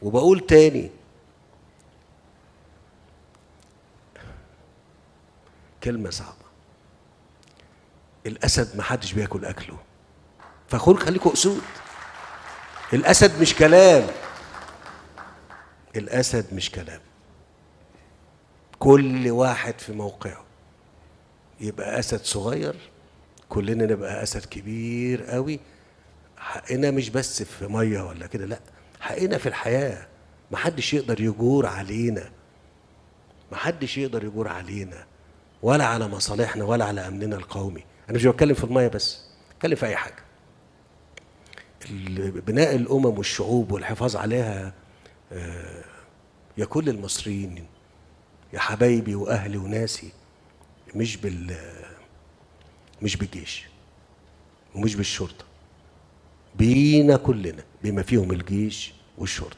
وبقول تاني كلمة صعبة، الأسد محدش بياكل أكله، فخل خليكوا أسود. الأسد مش كلام، الأسد مش كلام. كل واحد في موقعه يبقى أسد صغير، كلنا نبقى أسد كبير قوي. حقنا مش بس في مية ولا كده، لا، حقنا في الحياة. محدش يقدر يجور علينا، محدش يقدر يجور علينا ولا على مصالحنا ولا على أمننا القومي. أنا مش بتكلم في المية بس، بتكلم في أي حاجة. بناء الأمم والشعوب والحفاظ عليها، يا كل المصريين، يا حبايبي وأهلي وناسي، مش بالجيش ومش بالشرطة، بينا كلنا بما فيهم الجيش والشرطة.